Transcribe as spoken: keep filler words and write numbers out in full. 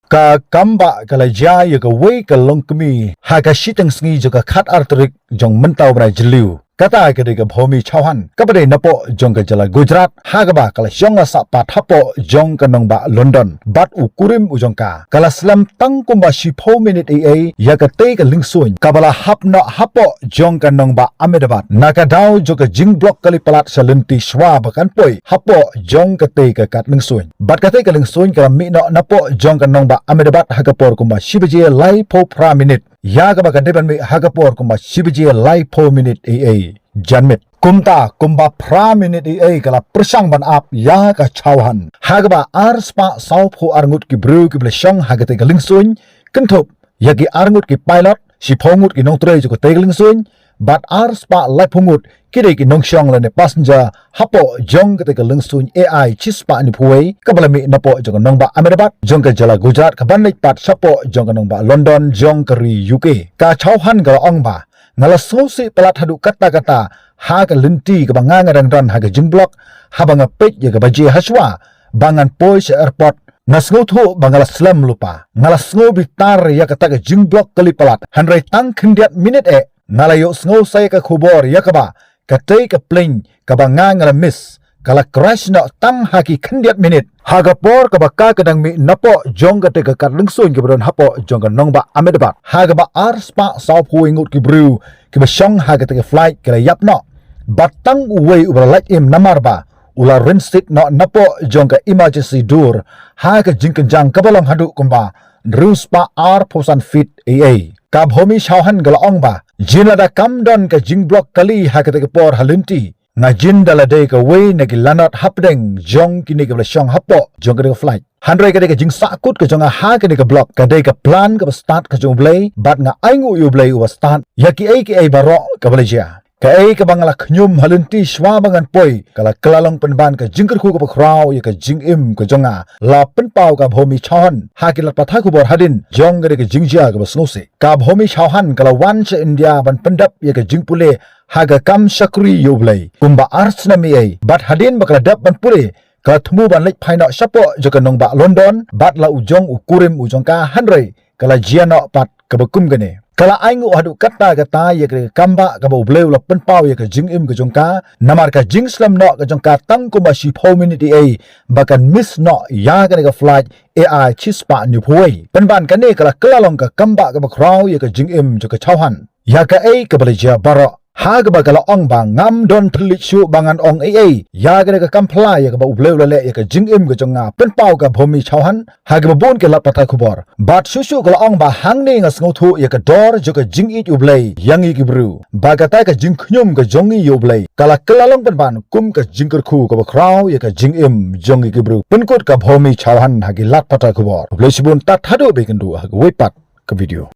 Ka kambah ka la jia ïa kawei ka longkmie ha ka shiteng sngi jong ka khatar tarik jong mynta u bnai Jylliew. Kata ka dei ka Bhomi Chauhan kaba dei napoh jong ka jylla Gujarat, ha kaba ka la shong la sah pat hapoh jong ka nongbah London bad u kurim u jong ka. Ka la slem tang kumba shiphew minit ei ei ïa katei ka liengsuiñ kaba la hap noh hapoh jong ka nongbah Ahmedabad na ka daw jong ka jingblok kali palat sha lynti shuwa ba kan poi hapoh jong katei ka kad liengsuiñ. Bad katei ka liengsuiñ ka la mih noh napoh jong ka nongbah Ahmedabad ha ka por kumba shi baje laiphew phra minit, ïa kaba ka dei ban mih ha ka por kumba shi baje laiphew minit ei ei janmiet. Kumta kumba phra minit ei ei ka la pyrshang ban ap ïa ka Chauhan, ha kaba arspah sawphew arngut ki briew kiba la shong ha katei ka liengsuiñ, kynthup ïa ki arngut ki pilot, shiphew ngut ki nongtrei jong katei ka liengsuiñ, bad arspah laiphew ngut ki dei ki nongshong lane passenger hapoh jong katei ka liengsuiñ A I shispah hynñiewphew wei kaba la mih napoh jong ka nongbah Ahmedabad jong ka jylla Gujarat kaban leit pat shapoh jong ka nongbah London jong ka ri U K. Ka Chauhan ka la ong ba, nga la sngewsih palat haduh katta katta ha ka lynti kaba nga nga dang don ha ka jingblok haba nga peit ïa ka baje ha shuwa ba ngan poi sha airport. Nga sngewthuh ba nga la slem lypa, nga la sngew bitar ïa kata ka jingblok kali palat, hynrei tang khyndiat minit eh nga la ïohsngew sa ïa ka khubor ïa kaba katei ka plane kaba nga nga la miss ka la crash noh tang ha ki khyndiat minit ha ka por kaba ka ka dang mih napoh jong katei ka kad liengsuiñ kaba don hapoh jong ka nongbah Ahmedabad, ha kaba arspah sawphew wei ngut ki briew kiba shong ha katei ka flight ki la ïap noh. Bad tang uwei uba la lait im namar ba u la rynsied noh napoh jong ka emergency door ha ka jingkynjang kaba long haduh kumba hynriewspah arphew san feet ei ei. Ka Bhomi Chauhan ka la ong ba, jin lada kam don ka jingblok kali ha katei ka por ha lynti, nga jin da la dei kawei na ki lanot hapdeng jong kine kiba la shong hapoh jong katei ka flight. Hynrei ka dei ka jingsahkut ka jong nga ha kane ka blok ka dei ka plan kaba stad ka jong U Blei, bad nga ainguh ïa U Blei uba stad ïa kiei kiei baroh kaba la jia. Kaei kaba nga la khñium ha lynti shuwa ba ngan poi ka la kylla long pynban ka jingkyrkhu kaba khraw ïa ka jingim ka jong nga, la pynpaw ka Bhomi Chauhan ha ki lad pathai khubor hadien jong katei ka jingjia kaba sngewsih. Ka Bhomi Chauhan ka la wan sha India ban pyndep ïa ka jingpule ha ka kam shakri ïa U Blei kumba ar snem ei ei, bad hadien ba ka la dep ban pule ka la thmu ban leit phai noh shapoh jong ka nongbah London bad la u jong u kurim u jong ka, hynrei ka la jia noh pat kaba kum kane. Ka la ainguh haduh katta katta ïa ka kambah kaba U Blei u la pynpaw ïa ka jingim ka jong ka, namar ka jingslem noh ka jong ka tang kumba shiphew minit ei ei ba kan miss noh ïa kane ka flight A I shispah hynñiewphew wei. Pynban kane ka la kylla long ka kambah kaba khraw ïa ka jingim jong ka Chauhan. Ïa kaei kaba la jia baroh, ha kaba ka la ong ba ngam don thylliej shuh ba ngan ong ei ei ïa kane ka kam phla ïa kaba U Blei u la leh ïa ka jingim ka jong nga, pynpaw ka Bhomi Chauhan ha kiba bun ki lad pathai khubor. Bad shuh shuh ka la ong ba hangne nga sngewthuh ïa ka dor jong ka jingïeit U Blei ïa ngi ki briew, ba kata ka jingkhñium ka jong ngi ïa U Blei ka la kylla long pynban kum ka jingkyrkhu kaba khraw ïa ka jingim jong ngi ki briew. Pynkut ka Bhomi Chauhan ha ki lad pathai khubor. Khublei shibun, tad haduh ba ïakynduh ha kawei pat ka video.